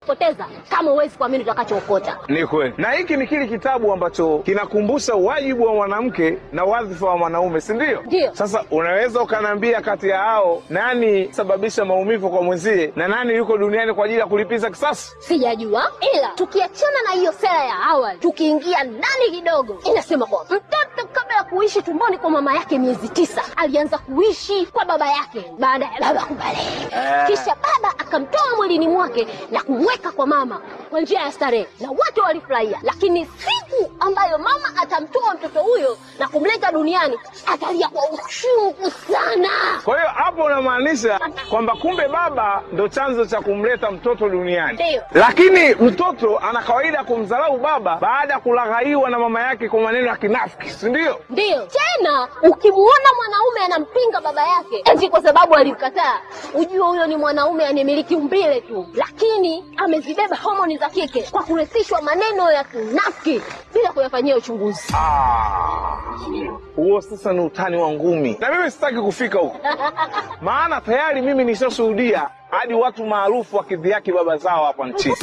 unachokipoteza kama huwezi kuamini utakachookota. Ni kweli. Na hiki ni kile kitabu ambacho kinakumbusha wajibu wa mwanamke na wadhifa wa mwanaume, si ndio? Ndio. Sasa unaweza ukaniambia kati ya hao nani sababisha maumivu kwa mwenzie na nani yuko duniani kwa ajili ya kulipiza kisasi? Sijajua, ila tukiachana na hiyo sera ya awali, tukiingia ndani kidogo, inasema kwa mtoto kabla ya kuishi tumboni kwa mama yake miezi 9 alianza kuishi kwa baba yake baada ya baba kubalehe. Kisha baba akamtoa mwilini mwake na kumweka kwa mama kwa njia ya starehe, na wote walifurahia. Lakini siku ambayo mama atamtoa mtoto huyo na kumleta duniani, atalia kwa uchungu sana. Kwa hiyo hapo unamaanisha kwamba kumbe baba ndo chanzo cha kumleta mtoto duniani. Ndio. Lakini mtoto ana kawaida kumdharau baba baada ya kulaghaiwa na mama yake kwa maneno ya kinafiki, si ndio? Ndio. Tena ukimuona mwanaume anampinga baba yake eti kwa sababu alimkataa, ujue huyo ni mwanaume anemiliki umbile tu, lakini amezibeba homoni za kike kwa kurithishwa maneno ya kinafiki bila kuyafanyia uchunguzi. Huo sasa ni utani wa ngumi, na mimi sitaki kufika huko, maana tayari mimi nishashuhudia hadi watu maarufu wakidhihaki baba zao hapa nchini.